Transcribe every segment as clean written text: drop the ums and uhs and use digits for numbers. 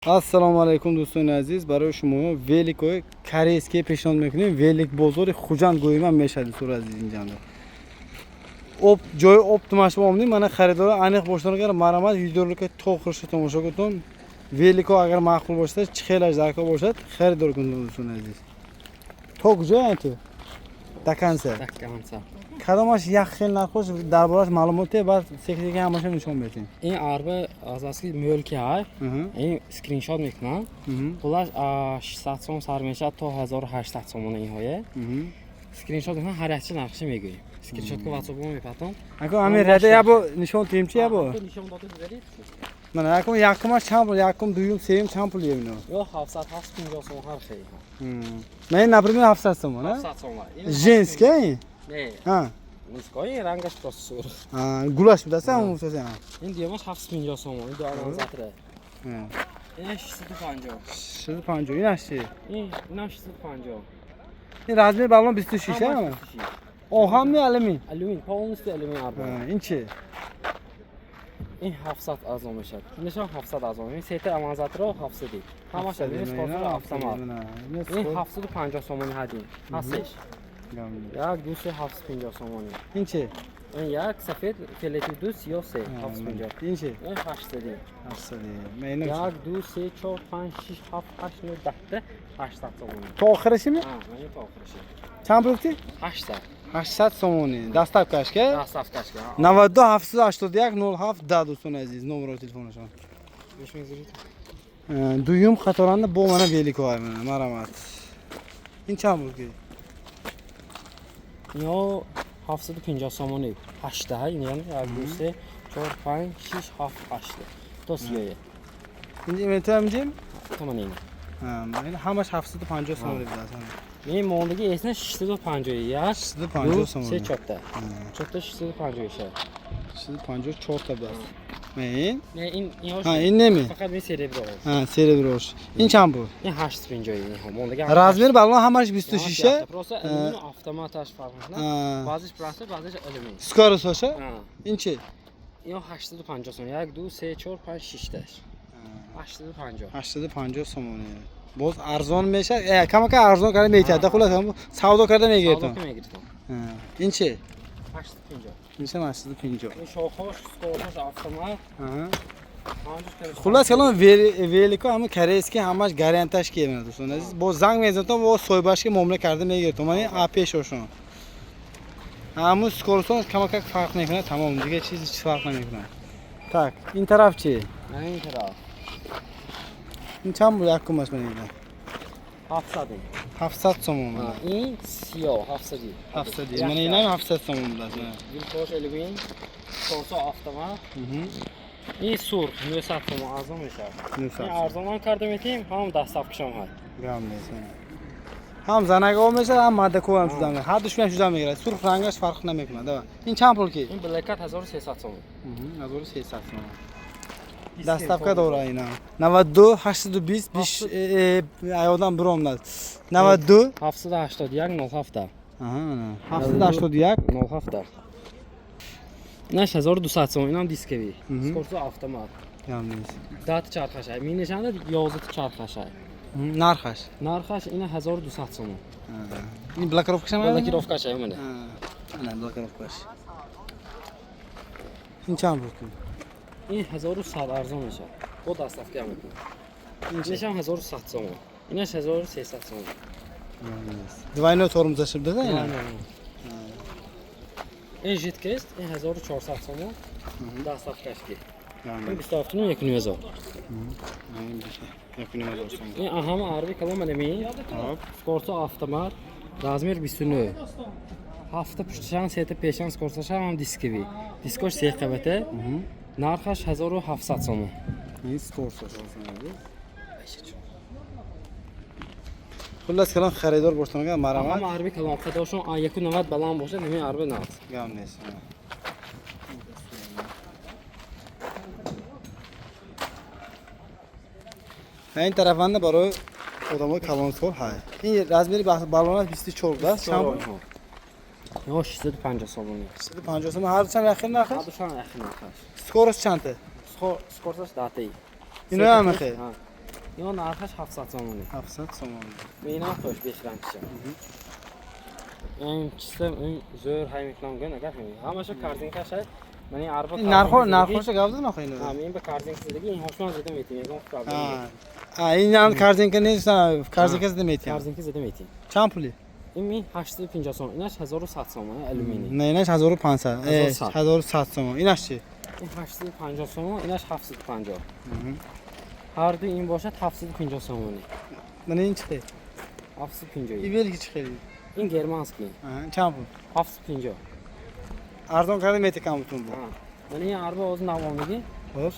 Ассалому алайкум, дӯстони азиз. Барои шумо великои корейский пешниҳод мекунем. Велик бозори Хуҷанд гӯимам мешавад, дӯстони азиз. Инҷанда об ҷои оптимаш омдем. Мана, харидора аниқ бошад, агар марамат, видеоролика то охирша тамошо кунтон. Велико агар маъқул бошад, чӣ хелаш даркор бошад, харидор кунтон, дӯстони азиз. То куҷо ту до конца? До конца. Кадомаш як хел нархош, дар бораш маълумот, баъд секи ҳамаша нишон медиҳем. Ин арба аз асли мӯлки ҳай. Ин скриншот мекунам. Пулаш 600 сом сар мешавад то 1800 сомона инҳое. Скриншот мекунам, ҳар якчи нархша мегӯем. Скриншот ка WhatsApp мепатом. Ако ҳамин ряда ябо нишон тиҳем, чи ябо? Нишон дода гузаред. Мана, якум, якумаш чанд пул? Якум, дуюм, сеюм чанд пул ем ино? Ё 700, 750 сом ҳар хел. Ман, например, 700 сомон, а? 700 сом. Женский? Не. А. Мужской, рангаш просто сурх. А, гулаш будаса, ҳам гуфтаса. Ин дуюмаш 750 сом, ин ду аранзатра. Ин 650. 650. Инаш чи? Ин инам 650. Ин размер балон 26, а? Оҳан ми, алюмин? Алюмин, полностью алюмин арба. Ин чи? Ин 700 арзон мешавад. Инашам 700 арзон. Ин сета аманзатро 700. Ҳамаш алюмин, скорсо автомат. Ин 750 сомони ҳадин. Ҳастеш. Як, ду, се, 750 сомони. Ин чи? Ин як сафед, фиолетовый ду, сиёҳ се, 750. Ин чи? Ин 800. 800. Як, ду, се, чор, панҷ, шиш, ҳафт, ҳашт, нӯ, даҳта, 800 сомони. То охирашими? Ҳа, ин то охираши. Чанд пул гуфтӣ? 800. 800 сомони. Доставкаш ка? Доставкаш ка. 92 781 07 10, дӯстони азиз, номерои телефонашон. Дуюм қаторанда бо мана великоай, мана, марамат. Ин чанд буд ки? Ино 750 сомони. 8 ҳа, ин яъне 1, 2, 3, 4, 5, 6, 7, 8. То сиёе. Инҷа инвентар инҷа? То мана ин. Ин ҳамаш 750 сомони будааст. Ин мондагӣ эсна 650. Як, 650 сомони. Се, чорта. Чорта 650 шавад. 650 чорта будааст. Ин? Не, ин инҳо. Ҳа, ин неми? Фақат ин серебро. Ҳа, сереброш. Ин чанд буд? Ин 850 инҳо. Мондагӣ Размер балон ҳамаш 26 а? Просто алюмин автоматаш фарқ мекунад. Баъзеш просто, баъзеш алюмин. Скоросташа? Ин чи? Инҳо 850 сом. 1, 2, 3, 4, 5, 6 таш. 850. 850 сомони. Боз арзон мешавад. Камака арзон карда метиҳад. Хулас, савдо карда мегиртон. Савдо мегиртон. Ин чи? 850. Иншам 850. Ин шохош, скоросташ автомат. Хулас калом, велико ҳама корейский, ҳамаш гаранташ ки, мена, дӯстони азиз. Боз занг мезанатон, во соҳибаш ки муомила карда мегиртон. Мана, апешошон. Ҳамун скоростон камакак фарқ мекунад, тамом. Дига чиз ҳеч фарқ намекунад. Так, ин тараф чи? Ин тараф. Ин чанд буд якумаш, мана ина? 700. 700 сомон. Ин сиёҳ 700. 700. Мана, инам 700 сомон будааст. Вилкош алюмин, скорсо автомат. Ин сурх 900 сомон арзон мешавад. 900. Ин арзонам карда метиҳем, ҳам доставкашам ҳаст. Гам нест. Ҳам занаго мешавад, ҳам мардако ҳам шуда мегирад. Ҳар душман шуда мегирад. Сурх рангаш фарқ намекунад. Ин чанд пул ки? Ин блэкат 1300 сомон. 1300 сомон. Доставка дора ина. 92 820 5 аёдан биромдад. 92 781 07. Аҳа, 781 07. Инаш 1200 сом, инам дисковый. Скорсо автомат. Гам нест. Дата чархашай. Минешанда 11 чархашай. Нархаш? Нархаш ина 1200 сом. Ин блокировкаш ам? Блокировкаш ай мана. Ана блокировкаш. Ин чанд буд? Ин 1100 арзон мешавад. Бо доставка мекунам. Инашам 1100 сом. Инаш 1300 сом. Двойной тормозаш буда ина? Ин жидкость, ин 1400 сом. Доставкаш ки. Ин 27 1500. 1500 сом. Ин ҳама арби калом алюмин. Скорсо автомат. Размер 29. Ҳафта пушташан, сета пешан, скорсаша ҳам дисковый. Дискош се қабата. Нархаш 1700 сом. Ин скорсош. Хуллас калом, харидор бошад, марамат. Ҳама арби калом қадошон 1,90 баланд бошад, ҳамин арби нағз. Гам нест. Ин тарафанда барои одамои калонсол ҳай. Ин размери балонаш 24 будааст. Чанд буд? Ё 650 сомони. 650 сомон. Ҳар душам яхел нархаш? Ҳар душам яхел нархаш. Скорость чандта? Скоросташ датаи. Ино ҳам мехе? Ино нархаш 700 сомонӣ. 700 сомонӣ. Инам хуш бехранкша. Ин чиста ин зӯр ҳай мекунам гӯн агар ҳамин. Ҳамаша корзинкаша. Ман ин арба Нархо нархоша гап зад нахоҳ ино. Ҳам ин ба корзинка зидаги ин ҳошман зада метим. Ягон проблем. А ин ҳам корзинка нест, корзинка зада метиям. Корзинка зада метим. Чанд пули? Ин 850 сом, инаш 1100 сом, алюминий. Не, инаш 1500. 1100 сом. Инаш чи? Ин 850 сом, инаш 750. Ҳар ду ин бошад 750 сомонӣ. Мана ин чӣ хел? 750. Ин велики чӣ хел? Ин германский. Чанд пул? 750. Арзон карда мети камутун бу. Мана ин арба оз навомиги. Xo'p.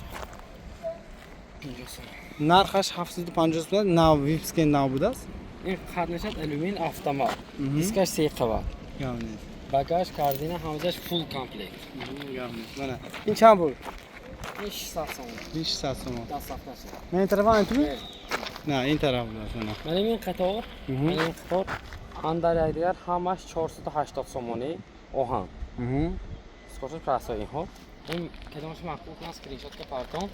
50 сом. Нархаш 750 сом, нав випскен нав будааст. Ин қад мешавад алюмин автомат. Дискаш се қабат. Гавнез. Багаж, корзина ҳамааш фул комплект. Гавнез. Мана. Ин чанд пул? Ин 600 сом. 600 сом. Доставкаси. Ман ин тарафа ин тumi? На, ин тараф будааст мана. Мана ин қатор, мана ин қатор андар дигар ҳамаш 480 сомонӣ оҳан. Скоши прасо инҳо. Ин кадомаш мақбул кунад скриншот ка партон,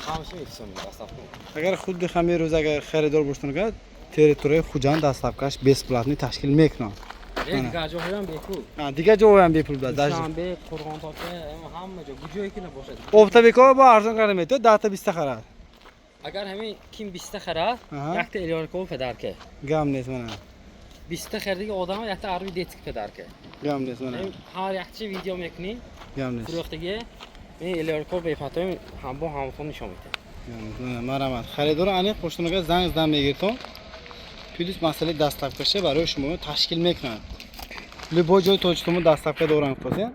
ҳамаша мефисонем доставка. Агар худи ҳамин рӯз агар харидор бошад, территорияи Хуҷанд доставкаш бесплатный ташкил мекунанд. Дигар ҷоҳоям бепул. Дигар ҷоҳоям бепул буд. Душанбе, Қурғонтопа, ҳама ҷо, куҷое ки набошад. Оптовикҳо бо арзон карда метавонад, 10 та 20 та харад. Агар ҳамин ким 20 та харад, якта Элёрков подарка. Гам нест мана. 20 та харидаги одам якта арби детский подарка. Гам нест мана. Ҳар якчи видео мекунӣ. Гам нест. Фурӯхтаги ин Элёрков бепатоем ҳам бо ҳамфон нишон медиҳад. Марҳамат. Харидори аниқ пуштунага занг задан мегиртон. Плюс масъалаи доставкаша барои шумо ташкил мекунад. Любой ҷои Тоҷикистон доставка доранд кӯзен.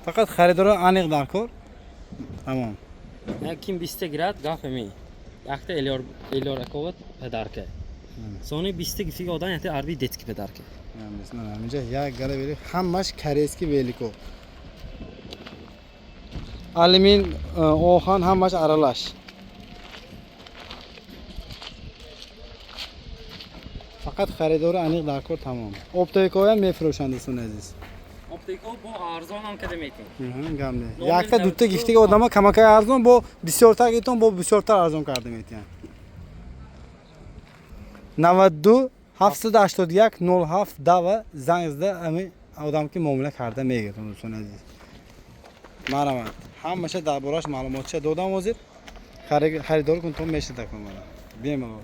Фақат харидори аниқ дар кор. Тамом. Ким 20 та гирад, гап ҳамин. Якта Элёрков подарка. Сони 20 та гифтиги одам якта арби детский подарка. Мана ҳаминҷа як гала велик, ҳамаш корейский велико. Алюмин, оҳан ҳамаш аралаш. Фақат харидори аниқ дар кор тамом. Оптовикҳоям мефурӯшанд дӯстони азиз. Оптовикҳо бо арзон ҳам када метин. Гам не. Якта дута гифтиги одама камакай арзон, бо бисёртар гиртон, бо бисёртар арзон карда метиҳанд. 92 781 07 дава занг зада ҳамин одам ки муомила карда мегирад дӯстони азиз. Марҳамат. Ҳамаша дар борааш маълумотча додам ҳозир. Харидор кун то мешада кун мана. Бемалол.